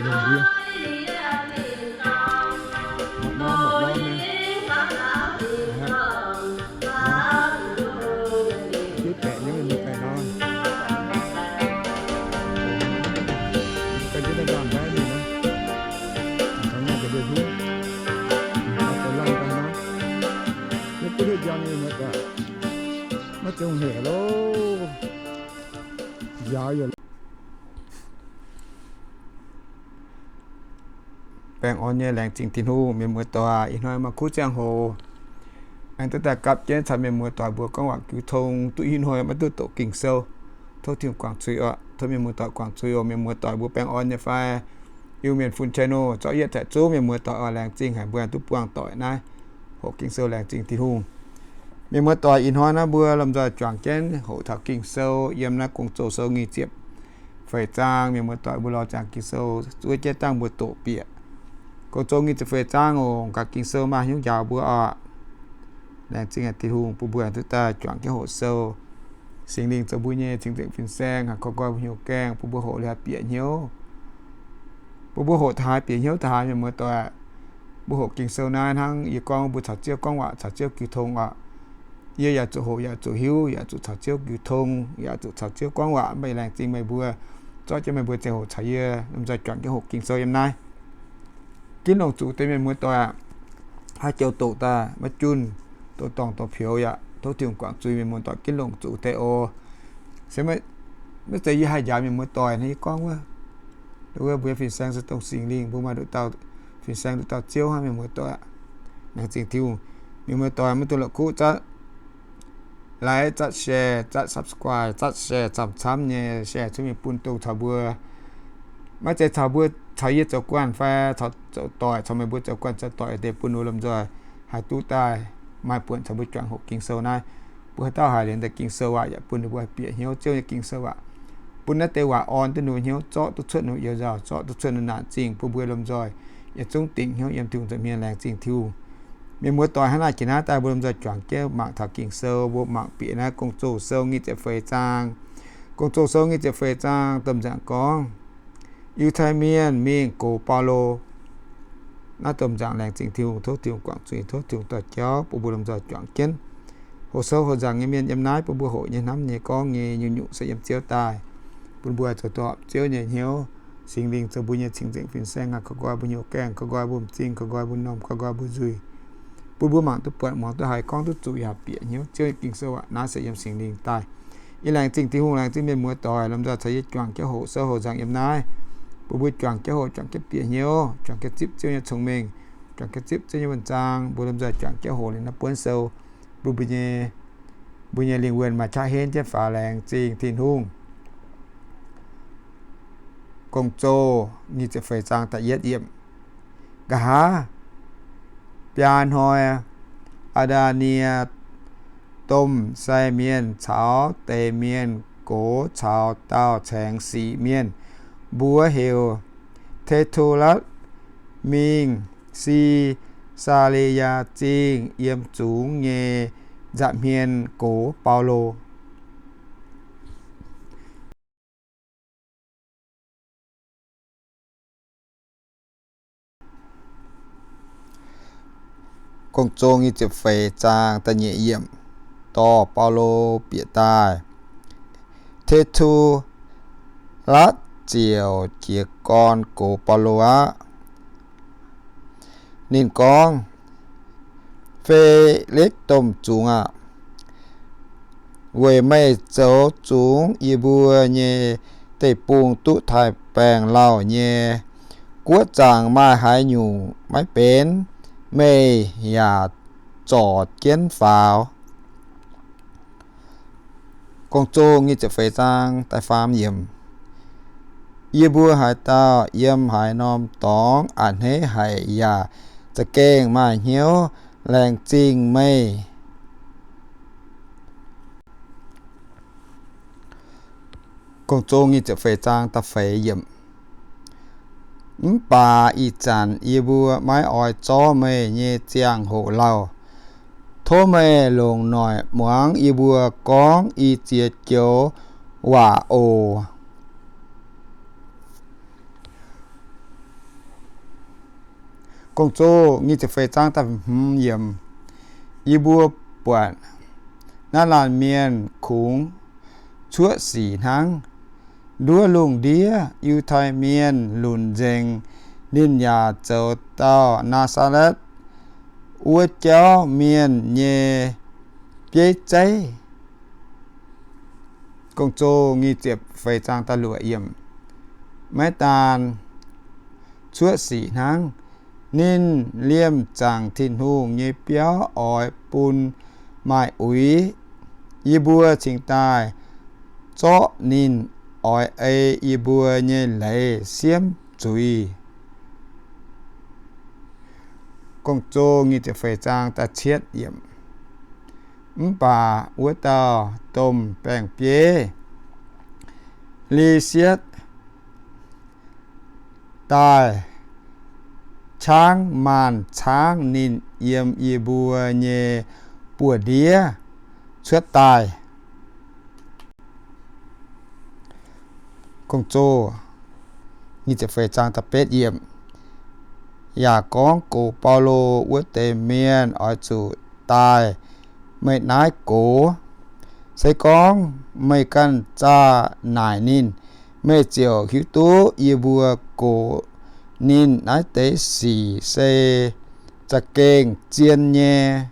Longx ndiev. Mbuo norm, mbuo norm nyei. Aa, juv baeqc nyei, mbuo baeqc norm. Ga'ndiev daaih nzangc mbaeqv mingh nor, taux nyaanh ga'ndiev hluv, taux lanv daaih nor, mv duqv hiuv njang nyei muoz-doic, maiv zeiz hungh hec loh. Njaaux yaac baengh orn nyei. Laengz zingh Tin-Hungh, mienh muoz-doic, ih hnoi maaih kuv ziangh hoc aengx duqv daaih gapv jienv caux mienh muoz-doic mbuo gorngv waac jiu tong. Duqv ih hnoi maiv duqv doqc Ging-Sou. Tov Tin-Hungh guangc zuiz oc. Tov mienh muoz-doic guangc zuiz oc. Mienh muoz-doic mbuo baengh orn nyei fai? Iu-Mienh fun channel, zorqv yietv taaih zungv mienh muoz-doic oc. Laengz zingh haic mbuo duqv buangh doic naaiv hoqc Ging-Sou. Laengz zingh Tin-Hungh. Mienh muoz-doic, ih hnoi naaiv mbuo lomh nzoih juangc jienv hoqc taux Ging-Sou yiem naaiv Gong-Zoh sou nyic ziepc feix zaang. Mienh muoz-doic mbuo lorz ziangx Ging-Sou zuov jienv dangh mbuo doqc bieqc. Gong-Zoh nyic ziepc feix zaang oc. Gaax Ging-Sou maaih hnyouv njaaux mbuo oc. Laengz zingh haic Tin-Hungh bun mbuo duqv daaih juangc jienv hoqc sou. Singx Lingh zoux mbuo nyei cing-nzengc fin-saeng, haih korv nqoi mbuo hnyouv gaengh, bun mbuo hoqc liuz haih bieqc hnyouv. Bun mbuo hoqc taux haih bieqc hnyouv taux haaix, mienh muoz-doic? Mbuo hoqc Ging-Sou naaiv hnangv yie gorngv mbuo caux Ziouv gorngv waac, caux Ziouv jiu tong oc. Yie yaac zuqc hoqc, yaac zuqc hiuv, yaac zuqc caux Ziouv jiu tong, yaac zuqc caux Ziouv gorngv waac. Mv baac laengz zingh meih mbuo zorqv jienv meih mbuo ziangh hoc caux yie lomh nzoih juangc jienv hoqc Ging-Sou yiem naaiv. Ginv longc zuqc deix, mienh muoz-doic aac. Haaix joux doqc daaih maiv junh, doqc dorngc doqc peux yaac tov Tin-Hungh guangc zuiz. Mienh muoz-doic ginv longc zuqc deix oc. Se maiv zeiz yie haih njaaux mienh muoz-doic hnangv yie gorngv wuov. Wuov mbuo nyei fin-saeng se dongh Singx Lingh, mbuo maaih nduqc dauh fin-saeng, nduqc dauh Ziouv hnangv, mienh muoz-doic. Laengz zingh Tin-Hungh. Mienh muoz-doic maiv dungx la'kuqv zatv like, zatv share, zatv subscribe, zatv share camv-camv nyei share cuotv mingh bun dongh caux mbuo, maiv zeiz caux mbuo, caux yie zoux guanh fai caux zoux doic, caux meih mbuo zoux guanh zoux doic deix, bun ninh mbuo lomh nzoih haih duqv daaih maaih buonc caux mbuo juangc hoqc Ging-Sou naaiv. Bun haaix dauh haiz liuz deix Ging-Sou aac, yaac bun ninh mbuo haih bieqc hnyouv Ziouv nyei Ging-Sou aac. Bun naaiv deix waac orn duqv ninh mbuo hnyouv, zorqv duqv cuotv ninh mbuo youz nzauh, zorqv duqv cuotv ninh naanc zingh, bun mbuo lomh nzoih yietc zungv dingc hnyouv yiem Tin-Hungh nza'hmien. Laengz zingh Tin-Hungh. Mienh muoz-doic, hnangv naaiv jiex naaiv daaih mbuo lomh nzoih juangc jienv mangc taux Ging-Sou. Mbuo mangc bieqc naaiv Gong-Zoh sou nyic ziepc feix zaang. Gong-Zoh sou nyic ziepc feix zaang domh nzaangc gorngv Yiutai Mienh mingh gox Baulo. Naaiv domh nzaangc. Laengz zingh Tin-Hungh. Tov Tin-Hungh guangc zuiz, tov Tin-Hungh dorh jauv bun mbuo lomh nzoih juangc jienv hoqc sou hoqc nzaangc nyei mienh yiem naaiv, bun mbuo hoqc nyei, hnamv nyei, gorngv nyei, nyungc-nyungc se yiem Ziouv daaih, bun mbuo zoux duqv horpc Ziouv nyei hnyouv. Singx Lingh zoux mbuo nyei cing-nzengc fin-saeng, haih korv nqoi mbuo hnyouv gaengh, korv nqoi mbuo m'zing, korv nqoi mbuo m'normh, korv nqoi mbuo nzuih, bun mbuo mangc duqv buatc, muangx duqv haiz, gorngv duqv zuqc, yaac bieqc hnyouv Ziouv nyei Ging-Sou aac. Naaiv se yiem Singx Lingh daaih. Yie laengz zingh Tin-Hungh, laengz zingh mienh muoz-doic lomh nzoih caux yie juangc jienv hoqc sou hoqc nzaangc yiem naaiv, bun mbuo juangc jienv hoqc, juangc jienv bieqc hnyouv, juangc jienv zipv Ziouv nyei cong-mengh, juangc jienv zipv Ziouv nyei wuonh zaang. Mbuo lomh nzoih juangc jienv hoqc liuz naaiv buonv sou, bun mbuo nyei, mbuo nyei lingh wuonh maaih qaqv henv jienv faaux. Laengz zingh Tin-Hungh. Gong-Zoh nyic ziepc feix zaang da'yietv yiemc. Nqa'haav biaa hnoi, Aa^ndaa^nie domh sai mienh caux deix mienh gox caux dauh caengx sic mienh, mbuox heuc Te^tu^latv, mingh Si^saa^le^yaa Zingh yiem zungx nyei nza'hmien gox Baulo. Gong-Zoh nyic ziepc feix zaang da'nyeic yiemc. Dorh Baulo bieqc daaih. Te^tu^latv ziouc jiez gorn gox Baulo aqv. Ninh gorngv, Fe^likv domh zungx aah! Weic meih zoux zungx yie mbuo nyei deic-bung duqv taaix-baengh lauh nyei. Guoqv zaangc maaih haaix nyungc maiv benx, meih yaac zorc jienv faaux. Gong-Zoh nyic ziepc feix zaang da'faam yiemc. Yie mbuo haaix dauh yiem haaix norm dorngx a'hneiv haic yaac za'gengh maaih hnyouv laengz zingh meih. Gong-Zoh nyic ziepc feix zaang da'feix yiemc. Mv baac ih zanc yie mbuo maiv oix zorv meih nyei ziangh hoc lauh. Tov meih longc noic muangx yie mbuo gorngv i ziex joux waac oc. Gong-zoh nyic ziepc feix zaang da'hmz yiemc. Yie mbuo buatc naaiv laanh mienh kungx cuoqv sic hnangv. Nduov lungh ndiev Yiutai Mienh lunc nzengc, ninh yaac zoux dauh Naa^saa^letv wuov jauv mienh nyei bieiv zeiv. Maiv daan cuoqv sic hnangv, ninh liemh zaangc Tin-Hungh nyei biauv oix bun maaih uix. Yie mbuo cingx daaih zorqv ninh oix ei yie mbuo nyei leiz siemv zuiz. Mv baac wuov dauh domh baeng-bieiv, Lisietv, daaih caangv maanc caangv ninh yiem yie mbuo nyei buoz-ndiev cuotv daaih. Yaac gorngv gox Baulo wuov deix mienh oix zuqc daaih meih naaiv gox. Se gorngv meih ganh zaah naaic ninh, meih ziouc hiuv duqv yie mbuo gox ninh naaiv deix sic se za'gengh zien nyei.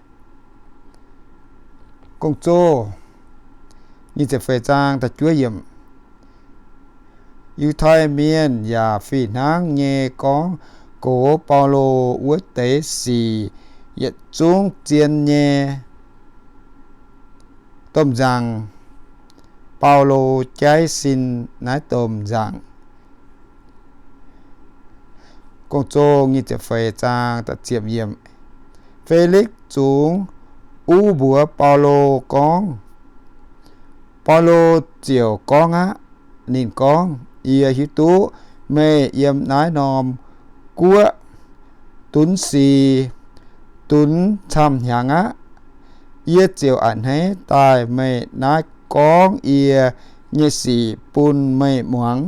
Yiutai Mienh yaac fih hnangv nyei gorngv gox Baulo wuov deix sic yietc zungv zien nyei. Domh nzaangc, Baulo jaiv sin naaiv domh nzaangc. Felix zungx uv mbuox Baulo gorngv. Baulo ziouc gorngv aqv. Ninh gorngv, Yie hiuv duqv meih yiem naaiv norm guoqv dunx sic dunx camv-hnyangx aqv. Yie ziouc a'hneiv daaih meih naaiv gorngv yie nyei sic bun meih muangx.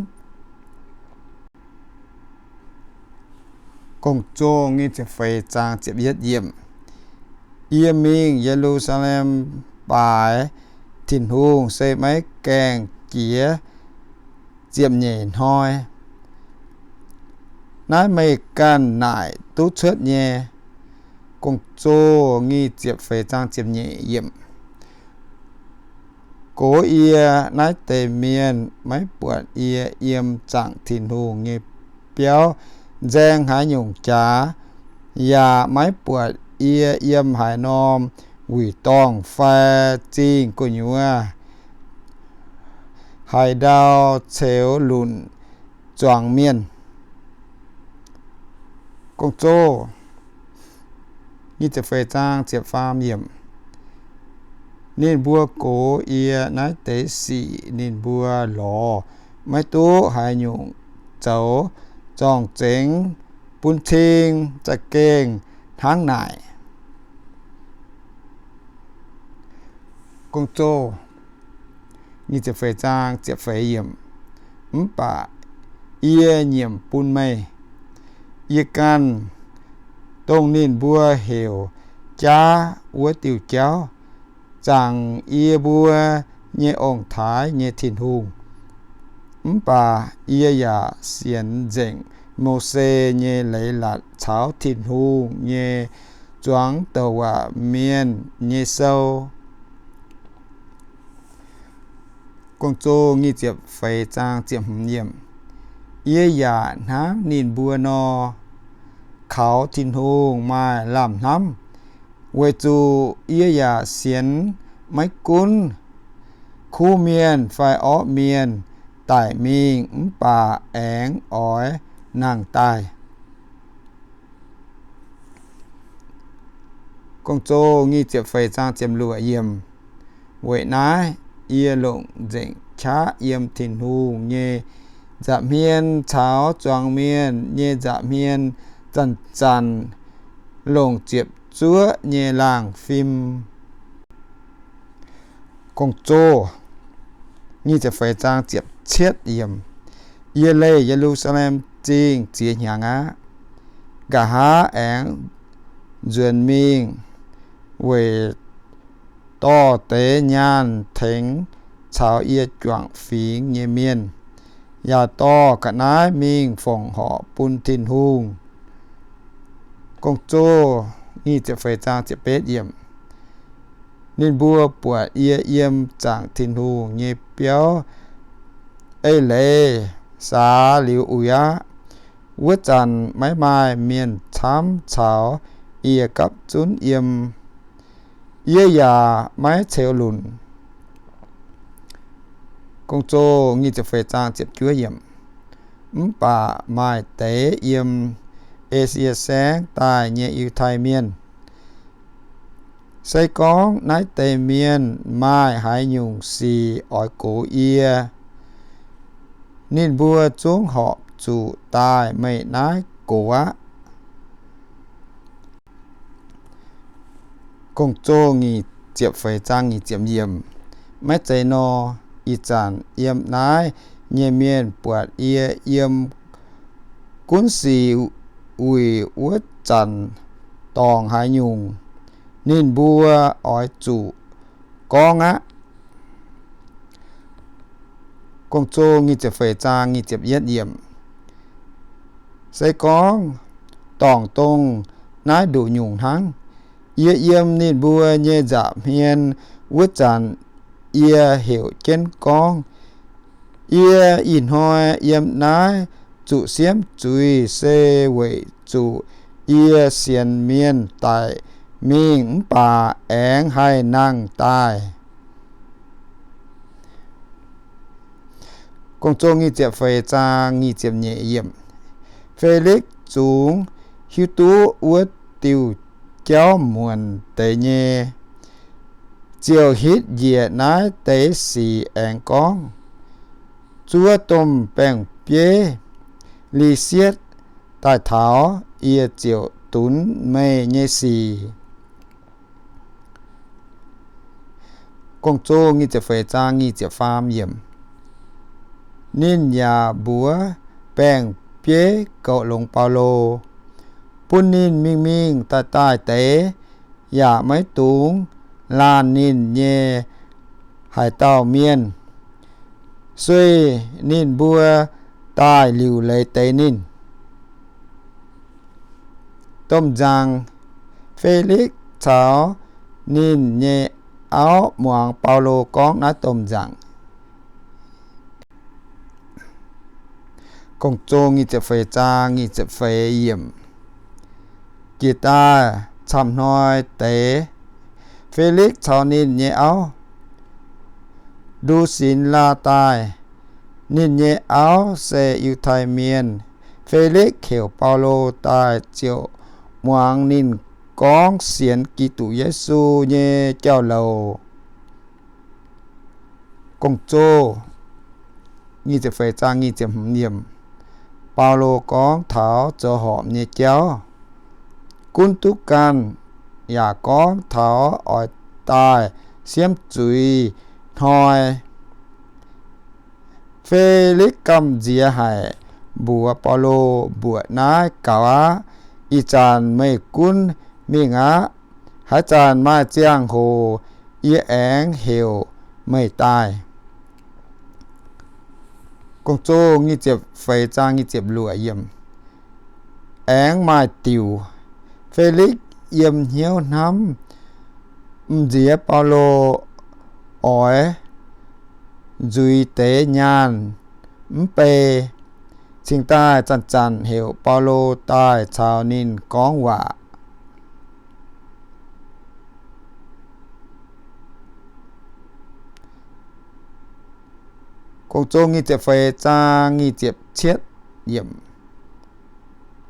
Yie mingh Ye^lu^saa^lem baaix Tin-Hungh se maiv gaengh jiex ziepc nyeic hnoi. Naaiv meih ganh naaic duqv cuotv nyei. Gox yie naaiv deix mienh maiv buatc yie yiem zaangc Tin-Hungh nyei biauv nzaeng haaix nyungc jaax, yaac maiv buatc yie yiem haaix norm wuic dorngh fai zingh gu'nyuoz haaix ndau ceux lunc zuangx mienh. Ninh mbuo gox yie naaiv deix sic ninh mbuo lorz maiv duqv haaix nyungc zoux zorng-zengx bun cing za'gengh hnangv naaic. Mv baac yie nyiemc bun meih, yie ganh, dongh ninh mbuo heuc jaav wuov diuh jauv, zaangc yie mbuo nyei ong-taaix nyei Tin-Hungh. Mv baac yie yaac sienx nzengc Mose nyei leiz-latc caux Tin-Hungh nyei zuangx douc waac mienh nyei sou. Yie yaac hnangv ninh mbuo nor, kaux Tin-Hungh maaih lamh hnamv, weic zuqc yie yaac sienx maiv gunv kuv mienh fai orqv mienh daic mingh mv baac aengx oix nangh daaih. Weic naaiv, yie longc nzengc qaqv yiem Tin-Hungh nyei nza'hmien caux zuangx mienh nyei nza'hmien zanc-zanc longc ziepc zuoqv nyei laangh fim. Yie leih Ye^lu^saa^lem Zingh ziex hnyangx aqv. nqa'haav aengx nzuonx mingh weic dorh deix nyaanh tengx caux yie juangc fingx nyei mienh, yaac dorh ga'naaiv mingh fongc horc bun Tin-Hungh. Ninh mbuo buatc yie yiem zaangc Tin-Hungh nyei biauv eix leiz saax liuz uix aqv. Wuov zanc maiv maaih mienh camv caux yie gapv zunv yiem. Yie yaac maiv ceux lunc. Mv baac maaih deix yiem Esie Saengv daaih nyei Yiutai Mienh, se gorngv naaiv deix mienh maaih haaix nyungc sic oix gox yie, ninh mbuo zungv horpc zuqc daaih meih naaiv gox aqv. Maiv zeiz nor, ih zanc yiem naaiv nyei mienh buatc yie yiem gunv sic wuic wuov zanc dorngc haaix nyungc, ninh mbuo oix zuqc gorngv aqv. Se gorngv dorngc dongh naaiv nduqc nyungc hnangv, yie yiem ninh mbuo nyei nza'hmien wuov zanc, yie heuc jienv gorngv, Yie ih hnoi yiem naaiv zuqc siemv zuiz se weic zuqc yie sienx mienh daic mingh mv baac aengx haih nangh daaih. Felix zungx hiuv duqv wuov diuh jauv muonc deix nyei, ziouc hitv njiec naaiv deix sic aengx gorngv, Zuov domh baeng-bieiv Lisietv daaih taux, yie ziouc dunx meih nyei sic. Ninh yaac mbuox baeng-bieiv goux longx Baulo, bun ninh mingh mingh daaih daaih deix, yaac maiv dungx laanh ninh nyei haaix dauh mienh, sueih ninh mbuo daaih liuc leiz deix ninh. Domh nzaangc Felix caux ninh nyei auv muangx Baulo gorngv naaiv domh nzaangc. Jiex daaih camv-hnoi deix, Felix caux ninh nyei auv Ndusinlaa daaih. Ninh nyei auv se Yiutai Mienh. Felix heuc Baulo daaih ziouc muangx ninh gorngv sienx Giduc Yesu nyei jauv-louc. Baulo gorngv taux zoux horpc nyei jauv, gunv duqv ganh, yaac gorngv taux oix daaih siemv zuiz hnoi. Felix gamh nziex haic, mbuox Baulo, Mbuoqc naaiv gaux aqv. Ih zanc meih gunv mingh aqv. Haaix zanc maaih ziangh hoc yie aengx heuc meih daaih. Aengx maaih diuc, Felix yiem hnyouv hnamv m'nziex Baulo oix nzuiz deix nyaanh mv bei, cingx daaih zanc-zanc heuc Baulo daaih caux ninh gorngv waac.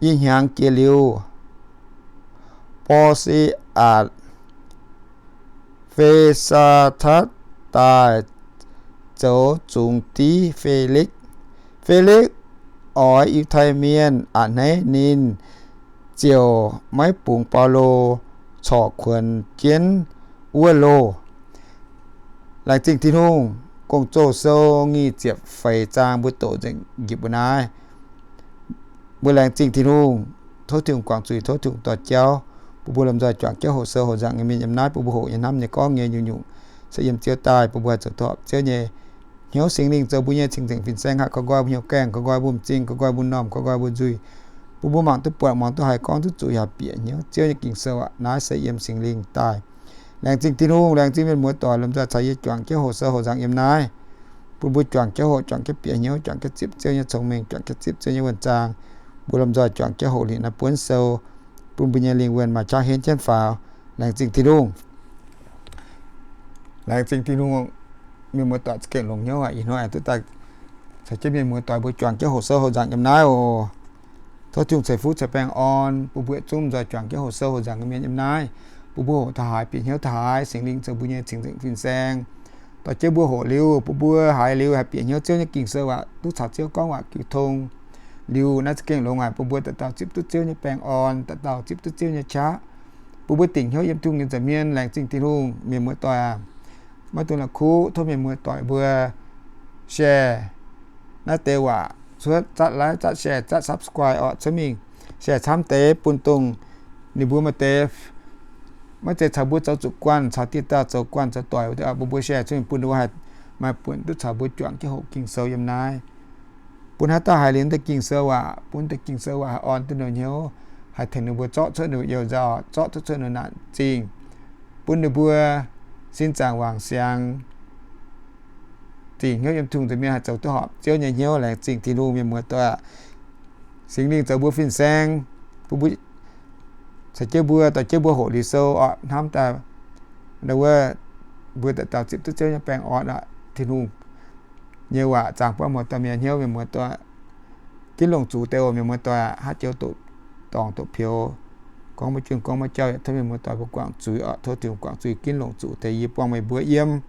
Ih hnyangx jiex liuz, Borsi^atc Fe^saa^tatv daaih zoux zungx div Felix. Felix oix Yiutai Mienh a'hneiv ninh, ziouc maiv bungx Baulo corc kuonx jienv wuov loh. Laengz zingh Tin-Hungh. Gong-Zoh Sou nyic ziepc feix zaang mbuo doqc nzengc njiec mbuo naaiv. Mbuo laengz zingh Tin-Hungh. Tov Tin-Hungh guangc zuiz, tov Tin-Hungh dorh jauv, bun mbuo lomh nzoih juangc jienv hoqc sou hoqc nzangc nyei mienh yiem naaiv, bun mbuo hoqc nyei, hnamv nyei, gorngv nyei, nyungc-nyungc se yiem Ziouv daaih, bun mbuo haih zoux duqv horpc Ziouv nyei hnyouv. Singx Lingh zoux mbuo nyei cing-nzengc fin-saeng, haih koi nqoi mbuo hnyouv gaengh, koi nqoi mbuo m'zing, koi nqoi mbuo m'normh, koi nqoi mbuo nzuih, bun mbuo mangc duqv buatc, muangx duqv haiz, gorngv duqv zuqc, yaac bieqc hnyouv Ziouv nyei Ging-Sou aqv. Naaiv se yiem Singx Lingh daaih. Laengz zingh Tin-Hungh, laengz zingh mienh muoz-doic lomh nzoih caux yie juangc jienv hoqc sou hoqc nzangc yiem naaiv, bun mbuo juangc jienv hoqc, juangc jienv bieqc hnyouv, juangc jienv zipv Ziouv nyei cong-mengh, juangc jienv zipv Ziouv nyei wuonh zaang. Mbuo lomh nzoih juangc jienv hoqc liuz naaiv buonv sou, bun mbuo nyei lingh wuonh maaih qaqv henv jienv faaux. Laengz zingh Tin-Hungh. Laengz zingh Tin-Hungh. Mienh muoz-doic za'gengh longx hnyouv aqv. Ih hnoi aengx duqv daaih caux jienv mienh muoz-doic mbuo juangc jienv hoqc sou hoqc nzangc yiem naaiv oc. Tov Tin-Hungh ceix fuqv ceix baengh orn bun mbuo yietc zungv nzoih juangc jienv hoqc sou hoqc nzangc nyei mienh yiem naaiv, bun mbuo hoqc taux haaix bieqc hnyouv taux haaix. Singx Lingh zoux mbuo nyei cing-nzengc fin-saeng, dorh jienv mbuo hoqc liuz, bun mbuo haiz liuz haih bieqc hnyouv Ziouv nyei Ging-Sou waac, duqv caux Ziouv gorngv waac jiu tong. Liuz naaiv za'gengh longx haic bun mbuo dauh dauh zipv duqv Ziouv nyei baengh orn, dauh dauh zipv duqv Ziouv nyei qaqv, bun mbuo dingc hnyouv yiem Tin-Hungh nyei nza'hmien. Laengz zingh Tin-Hungh. Mienh muoz-doic aac, maiv dungx la'kuqv, tov mienh muoz-doic mbuo share naaiv deix waac cuotv, zatv like, zatv share, zatv subscribe orqc, cuotv mingh share camv deix bun dongh ninh mbuo maaih deix, maiv zeiz caux mbuo zoux zuqc guanh, caux dieh dauh zoux guanh zoux doic, bun mbuo share cuotv mingh bun ninh mbuo haih maaih buonc duqv caux mbuo juangc jienv hoqc Ging-Sou yiem naaiv, bun haaix dauh haiz liuz deix Ging-Sou waac, bun deix Ging-Sou waac haih orn duqv ninh hnyouv, haih tengx ninh mbuo zorqv cuotv ninh mbuo you nzauh, zorqv cuotv cuotv ninh naanc zingh, bun ninh mbuo sin zaangc wangc siangx, dingc hnyouv yiem Tin-Hungh nza'hmien haih zoux duqv horpc Ziouv nyei hnyouv. Laengz zingh Tin-Hungh. Mienh muoz-doic aac, Singx Lingh zoux mbuo fin-saeng, bun mbuo caux jienv mbuo, dorh jienv mbuo hoqc liuz sou orqc, hnamv daaih wuov, mbuo dauh dauh zipv duqv Ziouv nyei baengh orn aqv. Tin-Hungh nyei waac zaangc buangv muoz-doic mienh hnyouv. Mienh muoz-doic, ginv longc zuqc deix oc. Mienh muoz-doic aac, haaix joux doqc dorngc doqc peux, gorngv maiv junh gorngv maiv jauv, tov mienh muoz-doic mbuo guangc zuiz oc. Tov Tin-Hungh guangc zuiz, ginv longc zuqc deix yie buangh meih mbuo yiem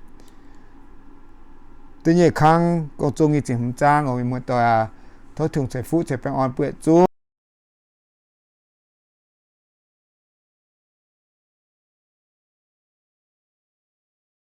duqv nyei kangv gong-zong nyei ziepc hmz zaang oc. Mienh muoz-doic aac, tov Tin-Hungh ceix fuqv ceix baengh orn bun yietc zungv.